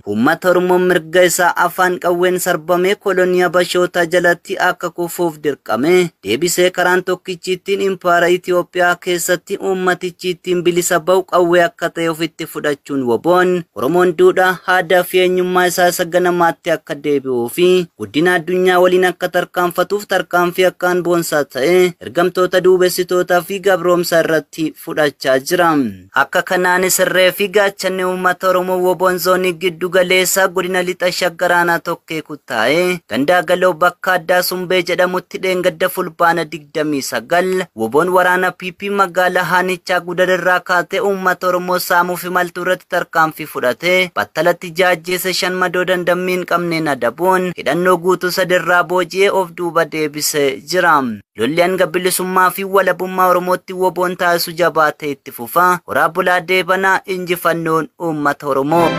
Uummata Oromoo mirga isaa afaan qawween sarbamee kolonii Habashootaa jalatti akka kufuuf dirqame deebisee karaan tokkichi ittiin impaara Itoophiyaa keessatti uummatichi ittiin bilisa ba'u qawwee akka ta'e ofitti fudhachuun woboon Oromoon duudhaa aadaa fi eenyummaa isaa isa ganamaatti akka deebi'uu fi guddina addunyaa waliin akka tarkaanfatuuf tarkaanfii akkaan boonsaa ta'e ergamtoota duubessitootaa fi gabroomsaa irratti fudhachaa jira. Akka kanaanis irree fi gaachanni uummata Oromoo woboon zoonii giddu galeessaa godina lixa shaggaraanaa tokkee kuttaa'ee gandaa galoo bakka addaa Sumbee jedhamutti dheengadda fulbaana 29 woboon waraana PP magaalaa Haanichaa Gudararraa kaatee uummata Oromoo saamuuf imaltuu irratti tarkaanfii fudhatee battalatti jaajjeessa 5 madoo dandammii hin qabneen adabuun hidhannoo guutuu sadirraa booji'ee of duuba deebisee jira. Lolli hanga bilisummaa fi walabummaa Oromootti woboon taasisu jabaatee itti fufa. Horaa bulaa deebanaa injifannoon uummata Oromoo.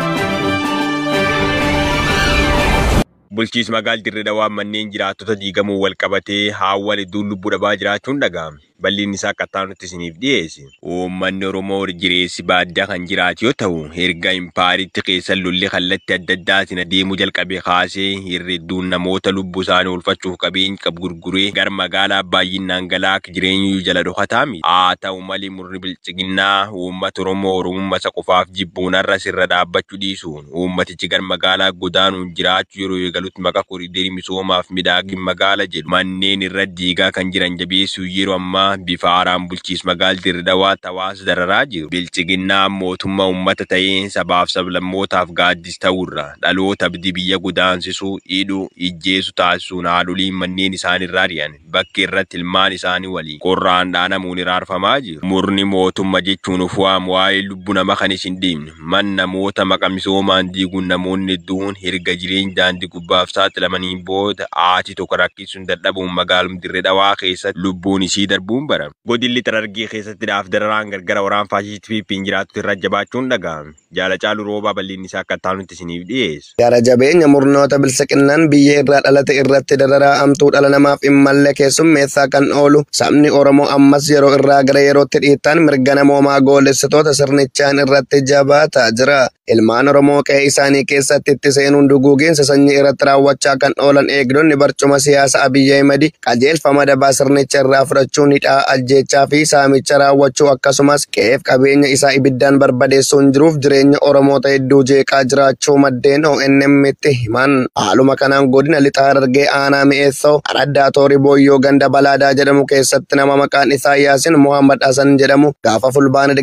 Bulchiinsi magaalaa Dirree Dhawaa manneen jiraattota diigamuu wal qabatee haawwan hedduun lubbuu dhabaa jiraachuun dhaga'ame. Bal'inni isaa akka taanutti isiniif dhiyeesse. Uummanni Oromoo jireessi baadiyyaa kan jiraatu yoo ta'u, erga impaaritti keessa lolli kallattii adda addaatiin adeemuu jalqabe kaasee hedduun namoota lubbuu isaanii oolfachuuf qabeenya qabu gurguree gara magaalaa baay'inaan galaa akka jireenyu jala dhokataa miti. Haa ta'u malee murni bilchiginnaa uummata Oromoo Oromummaa isa qofaaf jibbuun har'a sirra dhaabbachuu dhiisuun uummatichi gara magaalaa godaanuun jiraachuu yeroo eegalutti maqaa koriidarii misoomaaf miidhagina magaalaa jedhu manneen irra diigaa kan jiran jabeessuu yeroo ammaa bifa haaraan bulchiinsa magaalaa Dirree Dhawaa hawaasa dararaa jiru. Bilchiginnaa mootummaa uummata ta'ee sabaaf sablammootaaf gaaddis ta'urra dhaloota abdii biyya godaansisuu, hidhuu, ijjeessu taasisuun haadholiin manneen isaanii irraa ari'an bakki irratti ilmaan isaanii waliin qorraan dhaanamuun iraarfamaa jiru. Murni mootummaa jechuun of waamu waa'ee lubbuu nama kan isin dhiibne man namoota maqa misoomaan diiguun namoonni hedduun erga jireenya daandii gubbaaf saaxilamanii booda haati tokko rakkisuun dadhabuun magaaluma Dirree Dhawaa keessatti lubbuun isii darbuun barame. Godinni lixa Harargee keessatti dhaaf dararaan gargara waraan faashistii PP'n jiraattu irra jabaachuun dhaga'ame. Jaala Caaluu Roobaa bal'inni isaa akka taanutti isiniif dhiyeessa. Gara jabeenya murnoota bilisiqinnaan biyya irraa dhalate irratti dararaa amtuu dhala namaaf hin malle keessummeessaa kan oolu sabni Oromoo ammas yeroo irraa gara yerootti dhiittaan mirga namoomaa goolessitoota sirnichaan irratti jabaataa jira. Ilmaan Oromoo qe'ee isaanii keessatti itti seenuun duguuginsa sanyii irratti raawwachaa kan oolan eegdonni barcuma siyaasa Abiyyi Ahimad qajeelfama dabaa sirnicha irraa fudhachuun hidhaa ajjeechaa fi saamicha raawwachuu akkasumas qe'eef qabeenya isaa ibiddaan barbadeessuun jiruuf jireenya Oromoota hedduu jeeqaa jiraachuu maddeen ONM tti himan. Haaluma kanaan godina lixa Harargee aanaa Mi'eessoo Araddaa Toorii Booyyoo ganda Balaadaa jedhamu keessatti nama maqaan isaa Yaasin Muhammad Hasan jedhamu gaafa fulbaana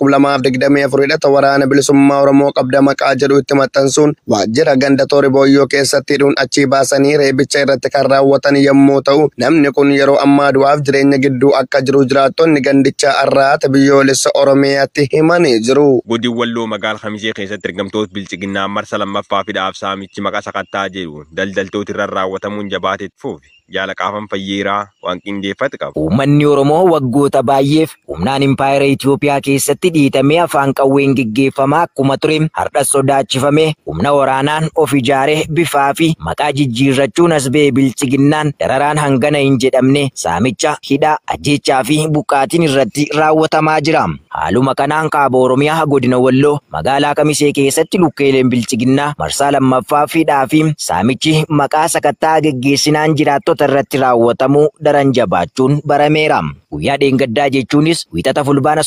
29,2024 hidhata waraana bilisummaa Oromoo qabda maqaa jedhu itti maxxansuun waajjira ganda Toorii Booyyoo keessatti hidhuun achii baasanii reebicha irratti kan raawwatan yommuu ta'u namni kun yeroo ammaa du'aaf jireenya gidduu akka jiru jiraattonni gandichaa Arraata Biyyoolessa Oromiyaatti himanii jiru. Godin Walloo magaalaa Kamisee keessatti ergamtoota bilchiginnaa marsa lammaffaa fi dhaaf saamichi maqaa sakattaa jedhu daldaltoota irra raawwatamuun jabaatee fufe. Jaala Qaafan Fayyeeraa waan qindeeffate qaba. Uummanni Oromoo waggoota baay'eef humnaan impaayera Itoophiyaa keessatti dhiitamee afaan qawween geggeeffamaa akkuma ture har'as sodaachifamee humna waraanaan of ijaaree bifaa fi maqaa jijjiirrachuun as ba'e bilchiginnaan dararaan hangana hin jedhamne saamicha, hidhaa, ajjeechaa fi buqqaatiin irratti raawwatamaa jira. Haaluma kanaan kaaba Oromiyaa godina Walloo magaalaa Kamisee keessatti lukkeeleen bilchiginnaa marsaa lammaffaa hidhaa fi saamichi maqaa sakattaa geggeessinaan jiraattota irratti raawwatamuu daran jabaachuun barameera. Guyyaa dheengaddaa jechuunis wiixata fulbaana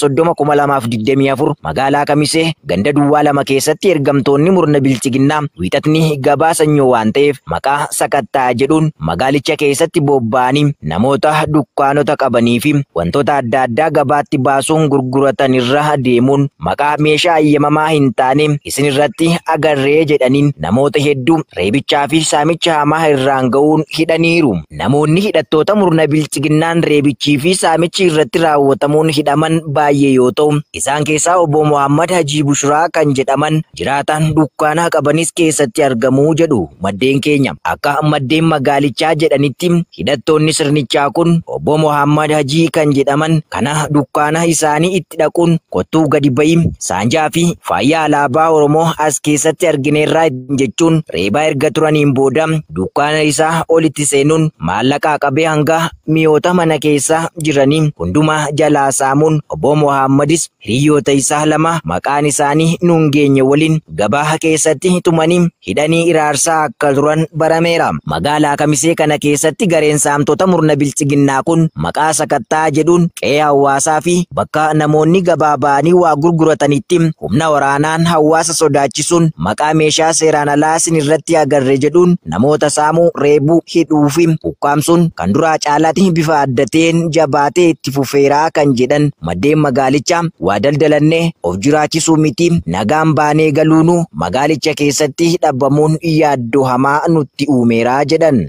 30,2024 magaalaa Kamisee ganda duwwaa 2 keessatti ergamtoonni murna bilchiginnaa wiixatni gabaa sanyoo waan ta'eef maqaa sakattaa jedhuun magaalicha keessatti bobba'anii namoota dukkaanota qabanii fi wantoota adda addaa gabaatti baasuun gurguratan irra deemuun maqaa meeshaa ayyamamaa hin taane isin irratti agarree jedhaniin namoota hedduu reebichaa fi saamicha hamaa irraan ga'uun hidhaniiru. Namoonni hidhattoota murna bilchiginnaan reebichii fi saamichi irratti raawwatamuun hidhaman baay'ee yoo ta'u, isaan keessaa obbo Muhammad Hajii Bushuraa kan jedhaman jiraataan dukkaana qabanis keessatti argamuu jedhu maddeen keenya. Akka maddeen magaalichaa jedhanitti hidhattoonni sirnichaa kun obbo Muhammad Hajii kan jedhaman kana dukkaana isaanii itti dhaquun kottuu gadi ba'i saanjaa fi faaya alaabaa Oromoo as keessatti argineerraa jechuun reebaa erga turaniin booda dukkaana isaa olitti seenuun maallaqaa qabee hanga mi'oota mana keessa jiranii hundumaa jalaa saamuun obbo Muhammadis hiriyoota isaa lama maqaan isaanii nuun geenye waliin gabaa keessatti tumanii hidhanii iraarsaa akka turan barameera. Magaalaa Kamisee kana keessatti gareen saamtota murna bilchiginnaa kun maqaa sakattaa jedhuun qe'ee hawaasaa fi bakka namoonni gabaa ba'anii waa gurguratanitti humna waraanaan hawaasa sodaachisuun maqaa meeshaa seeraan alaa isin irratti agarre jedhuun namoota saamuu, reebuu, hidhuu fi ukkaamsuun kan duraa caalaatti bifa adda ta'een jabaatee itti fufeeraa kan jedhan maddeen magaalichaa waa daldalannee of jiraachisuu miti nagaan baanee galuunu magaalicha keessatti dhabamuun yaaddoo hamaa nutti uumeeraa jedhan.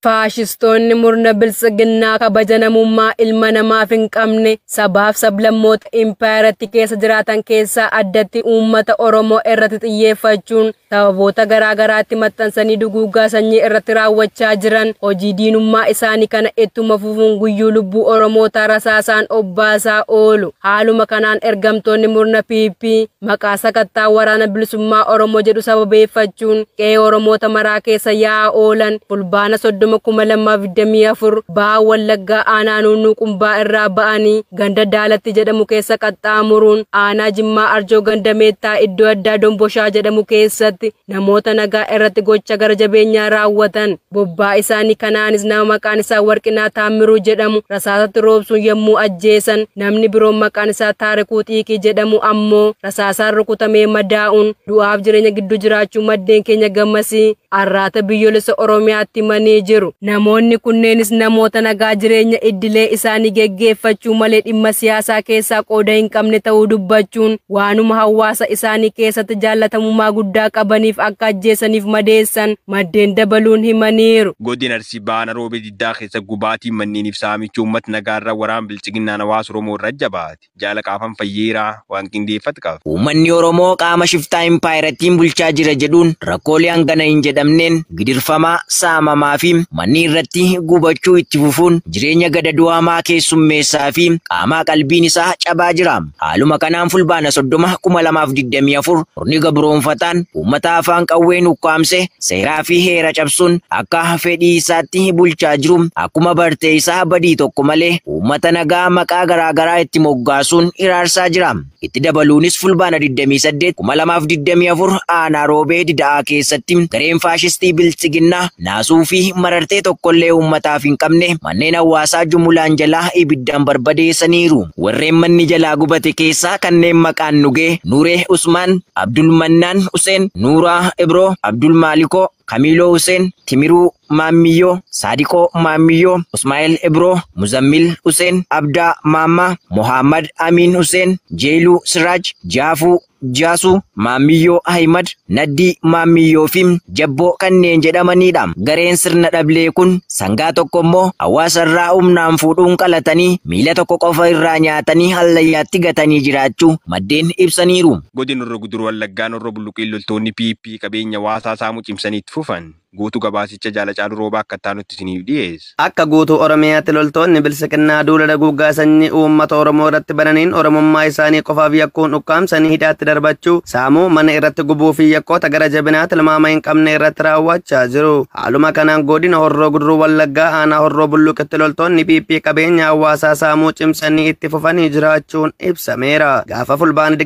Faashistoonni murna biltsiginnaa kabaja namummaa ilma namaaf hin qabne sabaaf sablammoota impaayaratti keessa jiraatan keessaa addatti uummata Oromoo irratti xiyyeeffachuun sababoota garaa garaatti maxxansanii duguuggaa sanyii irratti raawwachaa jiran hojii diinummaa isaanii kana ittuma fufuun guyyuu lubbuu Oromootaa rasaasaan obbaasaa oolu. Haaluma kanaan ergamtoonni murna PP maqaa sakattaa waraana bilisummaa Oromoo jedhu sababeeffachuun qe'ee Oromoota maraa keessa yaa'aa oolan fulbaana 30,2024 ba'a Wallaggaa aanaa Nunnuu Qumbaa irraa ba'anii ganda Daalatti jedhamu keessa qaxxaamuruun aanaa Jimmaa Arjoo ganda Meettaa iddoo addaa Domboshaa jedhamu keessatti namoota nagaa irratti gocha gara jabeenyaa raawwatan. Bobbaa isaanii kanaanis nama maqaan isaa Warqinaa Taammiruu jedhamu rasaasatti roobsuun yommuu ajjeesan, namni biroon maqaan isaa Taarikuu Xiiqii jedhamu ammoo rasaasaan rukutamee madaa'uun du'aaf jireenya gidduu jiraachuu maddeen keenya gammasii arraata biyyoolessa Oromiyaatti manii jiru. Namoonni kunneenis namoota nagaa jireenya idilee isaanii geggeeffachuu malee dhimma siyaasaa keessaa qooda hin qabne ta'uu dubbachuun waanuma hawaasa isaanii keessatti jaallatamummaa guddaa qabaniif akka ajjeesaniif madeessan maddeen dabaluun himaniiru. Godina Arsii Baana Roobee Diddaa keessa gubaatiin manneen ibsaa uummata nagaarraa waraan bilchiginnaan hawaasa Oromoo irra jabaate. Jaala qaafan fayyeeraa waan qindeeffatu qaba. Uummanni Oromoo qaama shiftaa impaayiratiin bulchaa jira jedhuun rakkoolee hangana hin jedhamneen gidirfamaa, saamamaa fi manni irratti gubachuu itti fufuun jireenya gadadoo hamaa keessummeessaa fi qaamaa qalbiin isaa cabaa jira. Haaluma kanaan fulbaana 30,2024 murni gabroonfataan uummata afaan qawween ukkaamse seeraa fi heera cabsuun akka fedhii isaatti bulchaa jiru akkuma bartee isaa badii tokko malee uummata nagaa maqaa garaagaraa itti moggaasuun iraarsaa jira. Itti dabaluunis fulbaana 28,2024 aanaa Roobee Dida'aa keessatti gareen faashistii bilchiginnaa naasuu fi marartee tokkollee uummataaf hin qabne manneen hawaasaa jumulaan jalaa ibiddaan barbadeessaniiru. Warreen manni jalaa gubate keessaa kanneen maqaan nugee Nuuree Usmaan, Abdul Mannaan Huseen, Nuuraa Ibroo, Abdul Maalikoo, Kamiloo Huseen, Timiruu Maammiyyoo, Saadiqoo Maammiyyoo, Usmaa'el Ibroo, Muzammil Huseen, Abdaa Maammaa, Mohammad Amin Huseen, Jeeluu Siraaj, Jaafuu Jaasuu, Maammiyyoo Ahimad, Naddii Maammiyyoo fi Jabboo kanneen jedhamanidha. Gareen sirna dhablee kun sangaa tokko immoo hawaasa irraa humnaan fuudhuun qalatanii miila tokko qofa irraa nyaatanii hallayyaatti gatanii jiraachuu maddeen ibsaniiru. Godina Horroo Guduruu Wallaggaan Horroo Bulluqiin loltoonni PP qabeenya hawaasaa saamuu cimsanii itti fufan. Guutuu gabaasicha jaala caaluu roobaa akka taanutti isiniif dhiyeessa. Akka guutuu Oromiyaatti loltoonni bilisiqinnaa duula duguuggaa sanyii uummata Oromoo irratti bananiin Oromummaa isaanii qofaaf yakkuun ukkaamsanii hidhaatti darbachuu, saamuu, mana irratti gubuu fi yakkoota gara jabinaa tilmaama hin qabne irratti raawwachaa jiru. Haaluma kanaan godina Horroo Guduruu Wallaggaa aanaa Horroo Bulluqitti loltoonni PP qabeenya hawaasaa saamuu cimsanii itti fufanii jiraachuun ibsameera. Gaafa fulbaana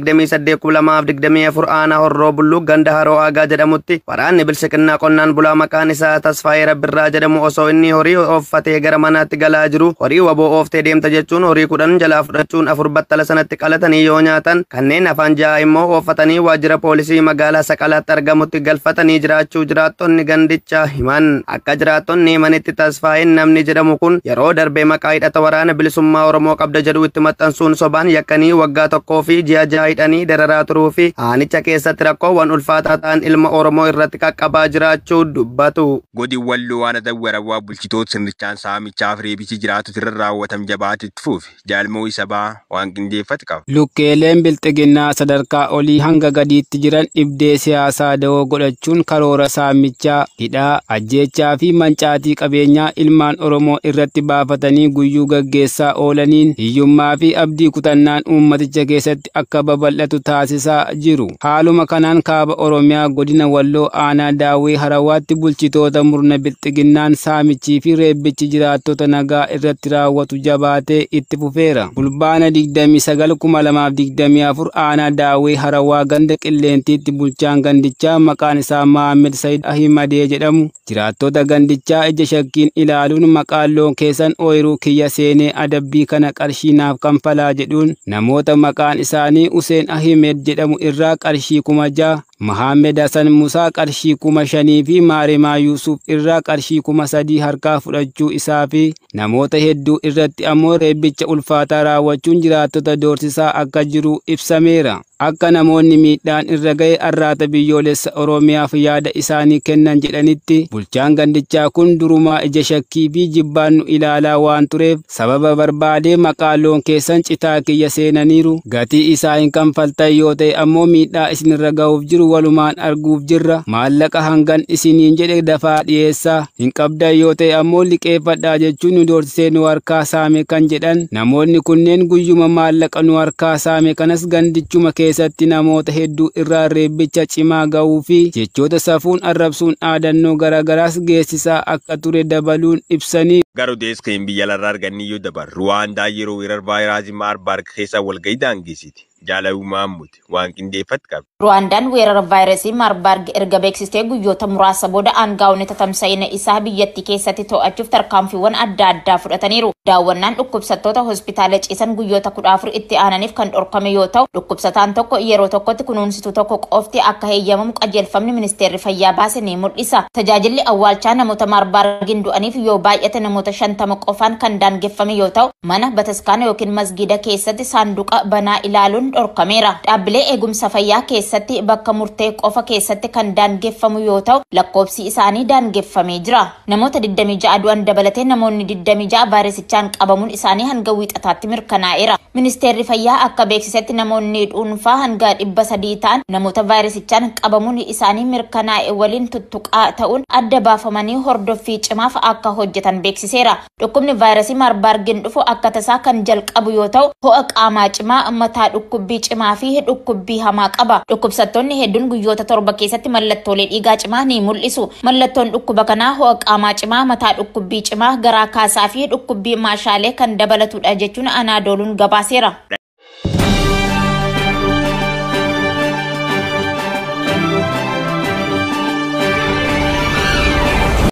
28,2024 aanaa Horroo Bulluq ganda Haroo Aagaa jedhamutti waraanni bilisiqinnaa qonnaan bulaa maqaan isaa Tasfaayee Rabbirraa jedhamu osoo inni horii ooffatee gara manaatti galaa jiru horii waboo ooftee deemta jechuun horii 10 jalaa fudhachuun 4 battala sanatti qalatanii yoo nyaatan kanneen afaan 6 immoo ooffatanii waajjira poolisii magaalaa Saqalaatti argamutti galfatanii jiraachuu jiraattonni gandichaa himan. Akka jiraattonni himanitti Tasfaayeen namni jedhamu kun yeroo darbee maqaa hidhata waraana bilisummaa Oromoo qabda jedhu itti maxxansuun sobaan yakkanii waggaa 1 fi ji'a 6 hidhanii dararaa turuu fi aanicha keessatti rakkoowwan ulfaataa ta'an ilma Oromoo irratti qaqqabaa jiraachuu dubbatu. Godin Walloo waan adawwarawaa bulchitoota sirnichaan saamichaaf reebichi jiraatu irra raawwatam jabaatu itti fufi. Jaalmoo Isabaa waan qindeeffate qaba. Lukkeeleen bilxiginnaa sadarkaa olii hanga gadiitti jiran dhibdee siyaasaa dawoo godhachuun karoora saamichaa, hidhaa, ajjeechaa fi mancaatii qabeenyaa ilmaan Oromoo irratti baafatanii guyyuu gaggeessaa oolaniin hiyyummaa fi abdii kutannaan uummaticha keessatti akka babal'atu taasisaa jiru. Haaluma kanaan kaaba Oromiyaa godina Walloo aanaa Daawwee Harawaatti bulchitoota murna bilxiginnaan saamichii fi reebbichi jiraattota nagaa irratti raawwatu jabaatee itti fufeera. Fulbaana 29,2024 aanaa Daawwee Harawaa ganda Qilleentiitti bulchaan gandichaa maqaan isaa Maammed Said Ahimadee jedhamu jiraattota gandichaa ija shakkiin ilaaluun maqaan loon keessan ooyiruu kiyya seenee adabbii kana qarshii naaf kanfalaa jedhuun namoota maqaan isaanii Useen Ahimed jedhamu irraa qarshii 6,000, Mahammed Hassan Musaa qarshii 5,000 fi Maarimaa Yuusuf irraa qarshii 3,000 harkaa fudhachuu isaa fi namoota hedduu irratti ammoo reebbicha ulfaataa raawwachuun jiraattota doorsisaa akka jiru ibsameera. Akka namoonni miidhaan irra ga'e arraata biyyoolessa Oromiyaaf yaada isaanii kennan jedhanitti bulchaan gandichaa kun durumaa ija shakkii fi jibbaan nu ilaalaa waan tureef sababa barbaadee maqaa loon keessan citaa kiyya seenaniiru, gatii isaa hin kanfaltan yoo ta'e ammoo miidhaa isinirra ga'uuf jiru walumaan arguuf jirra, maallaqa hangan isiniin jedhe dafaa dhiyeessaa, hin qabdan yoo ta'e ammoo liqeeffadhaa jechuun nu doorsisee nu harkaa saame kan jedhan namoonni kunneen guyyuma maallaqa nu harkaa saame kanas gandichuma keessatti namoota hedduu irraa reebbicha cimaa ga'uu fi jechoota safuun arrabsuun dhaadannoo garaagaraas geessisaa akka ture dabaluun ibsanii. Garuu deeskiin biyya alarraa arganni yoo dabarru Ruwaandaa yeroo weerara vaayirasii Maarbarg keessa walgahii daangessiti. Jaalaluu Maammuti waan qindeeffate qaba. Ruwaandaan weerara vaayirasii Maarbarg erga beeksistee guyyoota muraasa booda aangaa'onni tatamsa'ina isaa biyyattii keessatti to'achuuf tarkaanfiiwwan adda addaa fudhataniiru. Daawwannaan dhukkubsattoota hospitaala ciisan guyyoota 14 itti aananiif kan dhorkame yoo ta'u, dhukkubsataan tokko yeroo tokkotti kunuunsituu tokko qofti akka heeyyamamu qajeelfamni ministeerri fayyaa baase ni mul'isa. Tajaajilli awwaalchaa namoota Maarbargiin du'aniif yoo baay'ate namoota 50 qofaan kan daangeffame yoo ta'u, mana bataskaana yookiin masgiida keessatti saanduqa banaa ilaaluun dhorkameera. Dhaabbilee eegumsa fayyaa keessatti bakka murtee qofa keessatti kan daangeffamu yoo ta'u, lakkoofsi isaanii daangeffamee jira. Namoota 26 du'an dabalatee namoonni 26 vaayirasichaan qabamuun isaanii hanga wiixataatti mirkanaa'eera. Ministeerri fayyaa akka beeksisetti namoonni dhuunfaa hanga 300 ta'an namoota vaayirasichaan qabamuun isaanii mirkanaa'e waliin tuttuqaa ta'uun adda baafamanii hordoffii cimaaf akka hojjetan beeksiseera. Dhukkubni vaayirasii Maarbargiin dhufu akka tasaa kan jalqabu yoo ta'u, ho'a qaamaa cimaa, mataa dhukkubbii cimaa fi dhukkubbii hamaa qaba. Dhukkubsattoonni hedduun guyyoota 7 keessatti mallattoolee dhiigaa cimaa ni mul'isu. Mallattoon dhukkuba kanaa ho'a qaamaa cimaa, mataa dhukkubbii cimaa, garaa kaasaa fi dhukkubbii maashaalee kan dabalatudha jechuun Anaadooluun gabaaseera.